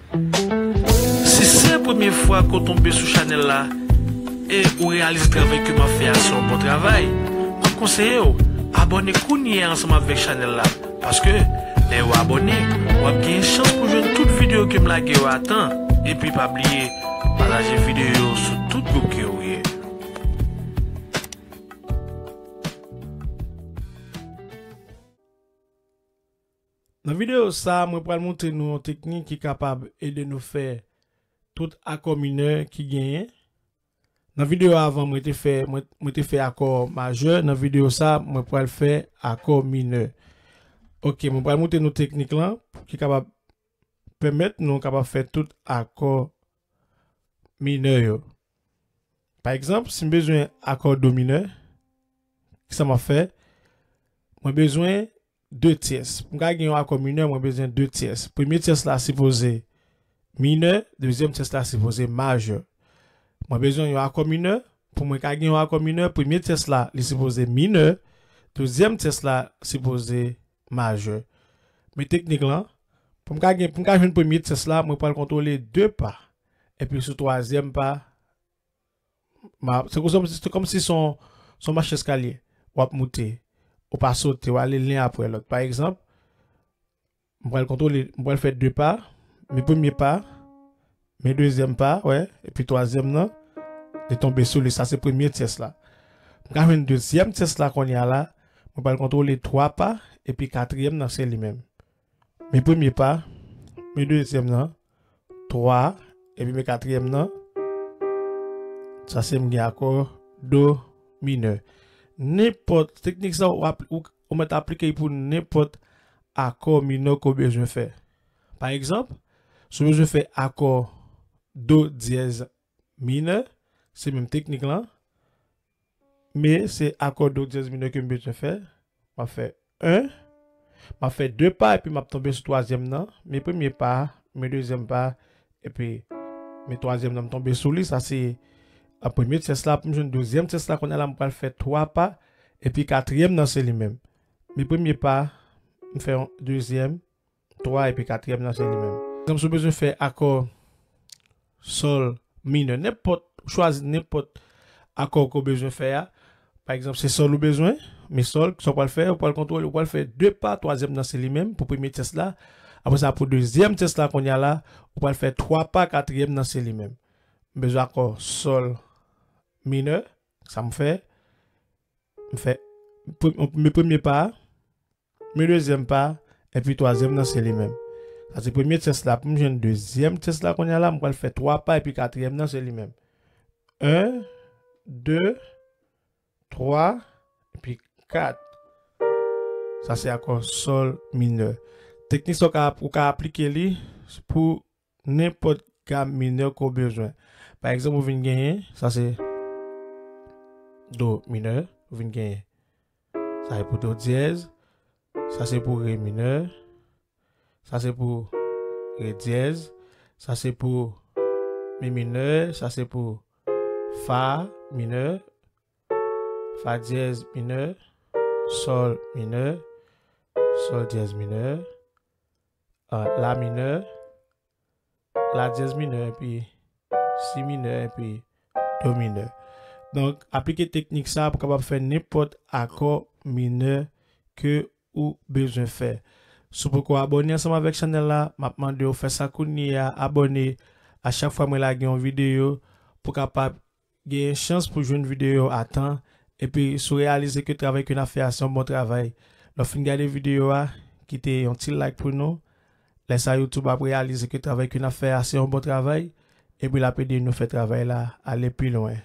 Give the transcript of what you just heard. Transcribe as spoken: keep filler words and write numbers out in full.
Si se premye fwa ke w tonbe sou chanèl la e ou reyalize travay ke m ap fè a se yon bon travay, m ap konseye w abòne kounye a ansanm avèk chanèl la. Paske, lè w abòne, w ap gen chans pou jwenn tout videyo ke m lage yo a tan. Epi pa bliye, pataje videyo yo sou tout gwoup ke w ye. Nan videyo sa, mwen pral montre nou yon teknik ki kapab ede nou fè tout akò minè ki genyen. Nan videyo avan, mwen te fè, mwen, mwen te fè akò majè. Nan videyo sa, mwen pral fè akò minè. Ok, mwen pral montre nou teknik lan ki kapab pèmèt nou kapab fè tout akò minè yo. Pa egzanp, si m bezwen akò do minè, kisa m ap fè? Mwen bezwen de tyès. Pou m ka gen yon akò minè, mwen bezwen de tyès. Premye tyès la sipoze minè, dezyèm tyès la sipoze majè. Mwen bezwen yon akò minè. Pou mwen ka gen yon akò minè, premye tyès la, li sipoze minè, dezyèm tyès la sipoze majè. Men teknik lan, pou m ka gen, pou m ka jwenn premye tyès la, mwen pral kontwole de pa. Epi sou twazyèm pa, ma, se kòm, se kòmsi se yon, se yon mach eskalye. W ap moute, ou pa sote, w ale len apre lòt. Pa egzanp, m pral kontwole, m pral fè de pa, men premye pa, men dezyèm pa, wè, epi twazyèm nan, li tonbe sou li, sa se premye tyès la. M ka jwenn dezyèm tyès la kounye a la, mwen pral kontwole twa pa, epi katriyèm nan se li menm. Men premye pa, men dezyèm nan, twa, epi men katriyèm nan, sa se m gen akò do minè. Nenpòt teknik sa ou, ap- ou, ou mèt aplike pou nenpòt akò minè ke w bezwen fè. Pa egzanp, si w bezwen fè akò do dyèz minè, se menm teknik lan, men se akò do dyèz minè ke m bezwen fè. M ap fè en, m ap fè de pa epi m ap tonbe sou twazyèm nan. Men premye pa, men dezyèm pa, epi men twazyèm nan m tonbe sou li. Sa se, a, premye tyès la. Pou m jwenn dezyèm tyès la, kounye a la, m pral fè twa pa, epi katriyèm nan se li menm. Men premye pa, m fè yon dezyèm, twa epi katriyèm nan se li menm. Egzanp, si w bezwen fè akò sòl minè, nenpòt, ou chwazi nenpòt akò ke w bezwen fè a. Pa egzanp, se sòl ou bezwen, men sòl, sa w pral fè, ou pral kontwole, ou pral fè de pa, twazyèm nan se li menm, pou premye tyès la. Apre sa, pou dezyèm tyès la, kounye a la, ou pral fè twa pa, katriyèm nan se li menm. M bezwen akò sòl minè, sa m fè, m fè pre- men premye pa, men dezyèm pa, epi twazyèm nan se li menm. Sa se premye tyès la. Pou m jwenn dezyèm tyès la kounye a la, m pral fè twa pa, epi katriyèm nan se li menm. En, de, twa, epi kat. Sa se akò sòl minè. Teknik sa ou ka, ou ka aplike li pou nenpòt gam minè ke w bezwen. Pa egzanp, ou vin genyen, sa se do minè, ou vin genyen. Sa se pou do dyèz, sa se pou re minè, sa se pou re dyèz, sa se pou mi minè, sa se pou fa minè, fa dyèz minè, sòl minè, sòl dyèz minè, a, la minè, la dyèz minè, epi si minè, epi do minè. Donk, aplike teknik sa pou kapab fè nenpòt akò minè ke ou bezwen fè. Si w poko abòne ansanm avèk chanèl la, m ap mande w fè sa kounye a, abòne a chak fwa mwen lage yon videyo pou kapab genyen chans pou jwenn videyo yo a tan, epi si w reyalize ke travay ke n ap fè a se yon bon travay, lè w fin gade videyo a, kite yon ti like pou nou. Lè sa YouTube ap reyalize ke travay ke n ap fè a se yon bon travay, epi l ap ede nou fè travay la ale pi lwen.